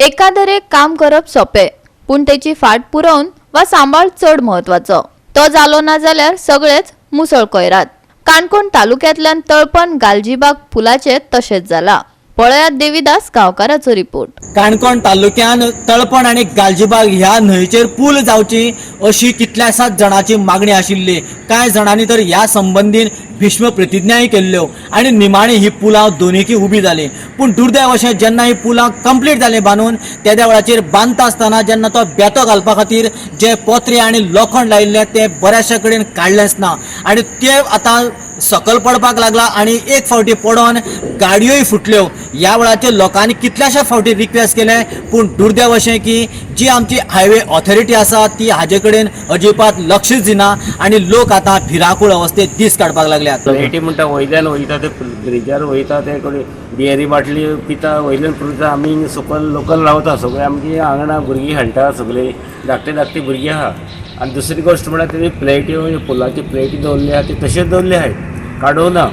एकादरे काम करप सोंपें, पूण तेची फाट पुरोवन वा सांबाळ चड म्हत्वाचो. तो जालो ना जाल्यार सगळेच मुसळ कोयरात. काणकोण तालुक्यांतल्यान तळपण गालजीबाग पुलाचें तशेंच जाला. पळयात देविदास गांवकाराचो रिपोर्ट. काणकोण तालुक्यान तळपण आनी गालजीबाग ह्या न्हंयचेर पूल जावची अशी कितल्याशाच जाणांची मागणी आशिल्ली. कांय जाणांनी तर ह्या संबंदीन भीष्म प्रतिज्ञाय केल्ल्यो आनी निमाणी ही पुलां दोनीकी उबी जाली. पूण दुर्दैव अशें, जेन्ना ही पुलां कंप्लीट जालीं बांदून, तेद्या वेळाचेर बांदता आसतना जेन्ना तो बेतो घालपा खातीर जे पोत्रे आनी लोखण लायिल्लें तें बऱ्याचशा कडेन काडलेंच ना आनी ते आतां सकल पडपाक लागला आनी एक फावटी पडोन गाडयोय फुटल्यो. ह्या वेळाचेर लोकांनी कितल्याश्या फावटी रिक्वेस्ट केलें, पूण दुर्दैव अशें की जी आमची हायवे ऑथॉरिटी आसा ती हाजे कडेन अजिबात लक्षच दिना आनी लोक आतां भिरांकूळ अवस्थेत दीस काडपाक लागल्यात. प्लेटी म्हणटा, वयल्यान वयता ते ब्रिजार वयता, ते कडेन बियरी बाटली पिता, वयल्यान पुरता. आमी सकयल लोकल रावता सगळे, आमची आंगणा भुरगीं खेळटा, सगळीं धाकटी धाकटी भुरगीं आहा. आनी दुसरी गोश्ट म्हळ्यार तेणी प्लेटी, पुलाची प्लेटी दवरली आहा, ती तश्योच दवरली आहात, काडूं ना.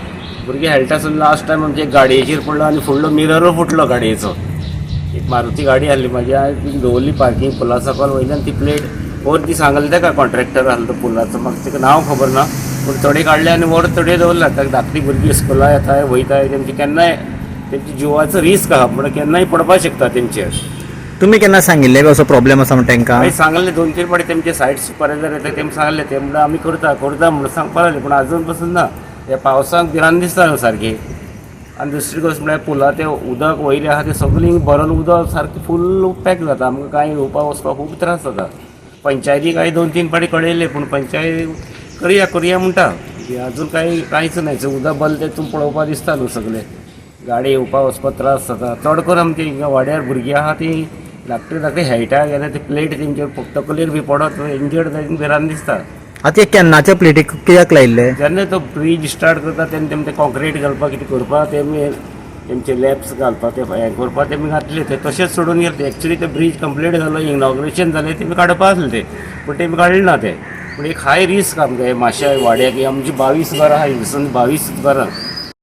भुरगीं खेळटा आसतना लास्ट टायम आमचे गाडयेचेर पडलो आनी फुडलो मिररूय फुटलो गाडयेचो. एक मारुती गाडी आहली म्हाजी, हांवें ती दवरली पार्कींग पुला सकयल. वयल्यान ती प्लेट वर ती सांगलें ताका, कॉन्ट्रॅक्टर आहलो तो पुलाचो, म्हाका ताका नांव खबर ना, पूण थोडे काडले आनी वर थोडे दवरला. ताका धाकटी भुरगीं स्कुला येताय वयताय, तेमची केन्नाय तेमची जिवाचो रिस्क आहा, म्हणून केन्नाय पडपाक शकता तेमचेर. तुमी केन्ना सांगिल्लें बी असो प्रॉब्लेम आसा म्हण तांकां? मागीर सांगलें दोन तीन फावटी, तेमचे सायट सुपरवायजर येता, तेम सांगलें, ते म्हणटा आमी करता करता म्हणून सांगपाक लागले, पूण आजून पसून ना. ह्या पावसाक भिरांत दिसता न्हू सारकी. आनी दुसरी गोश्ट म्हळ्यार पुला तें उदक वयलें आहा तें सगळीं भरून उदक सारकें फूल पॅक जाता. आमकां कांय येवपा वचपाक खूब त्रास जाता. पंचायती कांय दोन तीन फावटी कळयलें, पूण पंचायत करया करया म्हणटा, अजून कांय कांयच ना. उदक भरलें तें तुमी पळोवपा दिसता न्हू, सगळें गाडी येवपा वचपाक त्रास जाता. चड करून आमचे हिंगा वाड्यार भुरगीं आहा, ती धाकटी धाकटी खेळटा गेल्यार ती प्लेट तेंचेर तकलेर बी पडत इंजर्ड जायत, भिरांत दिसता. आतां हे केन्नाचे प्लेटी कित्याक लायिल्ले? जेन्ना तो ब्रीज स्टार्ट करता तेन्ना तेम ते कॉन्क्रीट घालपाक कितें करपाक, तेमी तेमचे लॅब्स घालपाक, ते हें करपाक तेमी घातले, ते तशेंच सोडून गेले. एक्चुली ते ब्रीज कंप्लीट जालो, इनॉग्रेशन जालें, तेमी काडपा आसलें ते, पूण तेमी काडलें ना ते. पूण एक हाय रिस्क आमकां हे माश्या वाड्याक. आमची 22 घरां आहा हिंगसून, 22 घरां.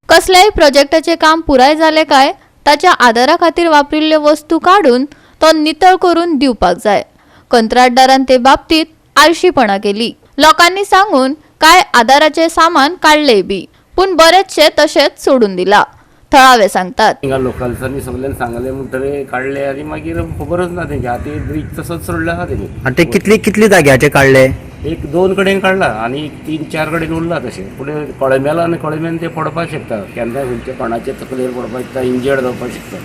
कसल्याय प्रोजेक्टाचें काम पुराय जालें काय ताच्या आदारा खातीर वापरिल्ल्यो वस्तू काडून तो नितळ करून दिवपाक जाय. कंत्राटदारान ते बाबतीत आळशीपणा केली. लोकांनी सांगून कांय आदाराचें सामान काडलेंय बी, पूण बरेचशें तशेंच सोडून दिलां, थळावे सांगतात. हिंगा लोकल्सांनी सगल्यांनी सांगलें म्हणटकीर काडले आनी मागीर खबरच ना तेंचे. आतां ब्रीज तसोच सोडलो आहा तेमी. आनी ते कितली कितली जाग्याचे काडले? एक दोन कडेन काडला आनी एक तीन चार कडेन उरला तशें. पूण कळमेला आनी कळमेन ते पडपाक शकता केन्नाय, खंयच्या कोणाच्या तकलेर पडपाक शकता, इंजर्ड जावपाक शकता.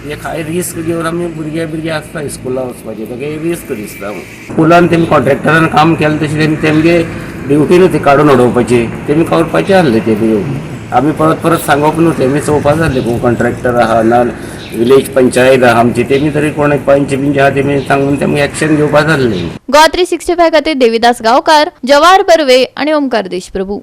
एक हाय रिस्क घेवन आमी भुरगे भुरगे आसता स्कुला वचपाचे, ताका एक रिस्क दिसता. पुलान तेमी कॉन्ट्रॅक्टरान काम केलें तशें तेमी तेमगे ड्युटी न्हू ती काडून उडोवपाची, तेमी करपाचें आहलें. ते बी आमी परत परत सांगप न्हू, तेमी चोवपा जाल्लें कोण कॉन्ट्रॅक्टर आहा ना विलेज पंचायत आहा आमची, तेमी तरी कोण पंच बीन आहा तेमी सांगून तेमी एक्शन घेवपा जाल्लें. गोवा 365 खातीर देविदास गांवकार, जवाहर बर्वे आणि ओमकार देशप्रभू.